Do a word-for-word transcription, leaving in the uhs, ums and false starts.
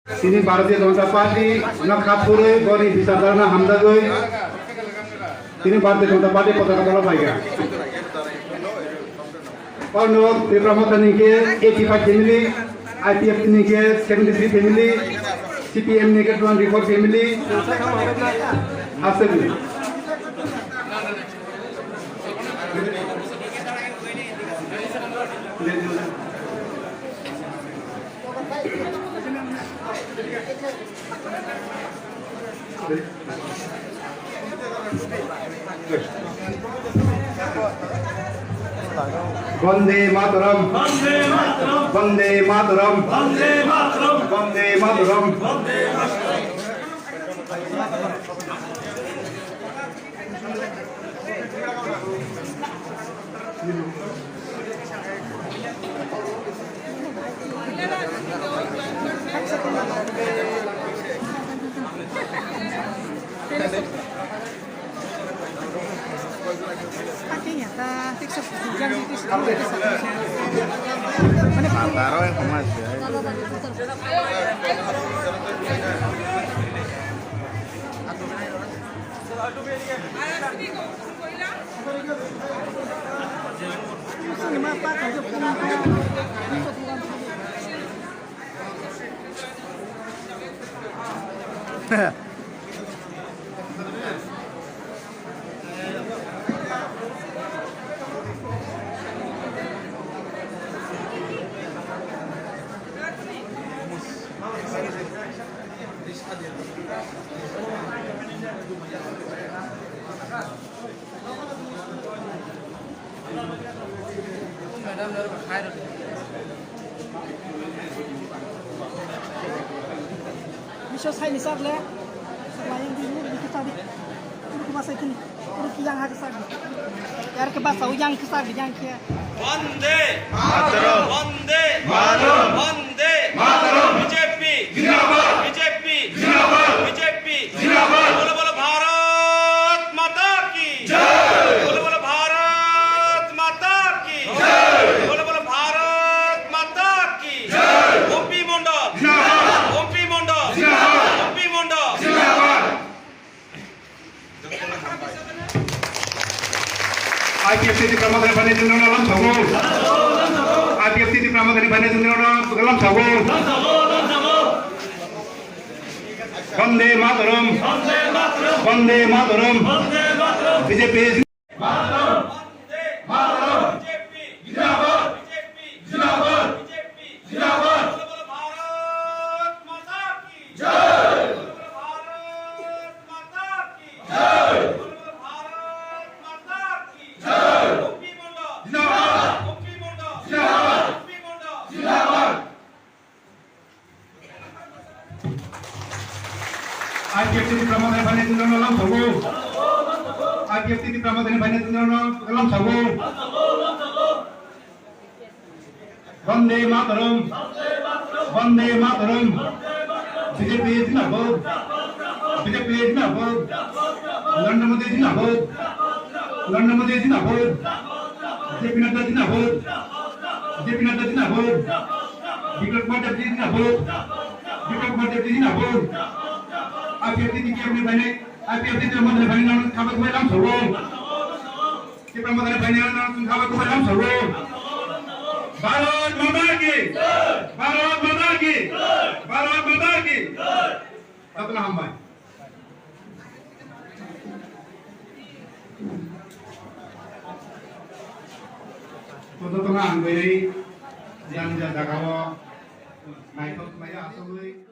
Tini Bharatiya Janata Party no kha phurwi boni bichar dharna hamjagwi tini Bharatiya Janata Party potaka dolo phaikha. Ono Tipra Motha ni khe eighty five family, I P F T ni khe seventy three family, C P M ni khe twenty four family. Aswk ni. Vande Mataram. Vande Mataram. Vande Mataram. Vande Mataram. Vande Mataram. Miso saini sak le. Sak layang di, di kita di. Uru ke basa kini. Uru ke yang hake sak di. Yar ke basa, yang ke sak di, yang ke. Vande Mataram. Vande Mataram. Vande Mataram. B J P Zindabad. B J P Zindabad. B J P Zindabad. Bolo bolo Bharat Mata ki. Jai. Bolo bolo Bharat Mata ki. Jai. Bolo bolo Bharat Mata ki. Jai. Ompi Mondol. Zindabad. Ompi Mondol. Zindabad. Ompi Mondol. Zindabad. I P F T Tipra Motha ni phainai tini no lam sago. I P F T Tipra Motha ni phainai tini no lam sago. Vande Mataram. Vande Mataram. B J P. I P F T Tipra Motha ni phainai tini no lam sago. I P F T Tipra Motha ni phainai tini no lam sago. Vande Mataram. Vande Mataram. B J P Zindabad. B J P Zindabad. Narendra Modi Zindabad. Narendra Modi Zindabad. J P Nadda Zindabad. J P Nadda Zindabad. Biplab Kumar Deb Zindabad. Biplab Kumar Deb Zindabad. I P F T ni kiyam ni bani, I P F T ni mani bani nang khabar kumai lam sago. Tipra Motha ni phainai nang khabar kumai lam sago. Bharat Mata ki. Bharat Mata ki. Bharat Mata ki. Jotono hambai. Jotono ang bai jani jani jaga o naithok khlai asogwi.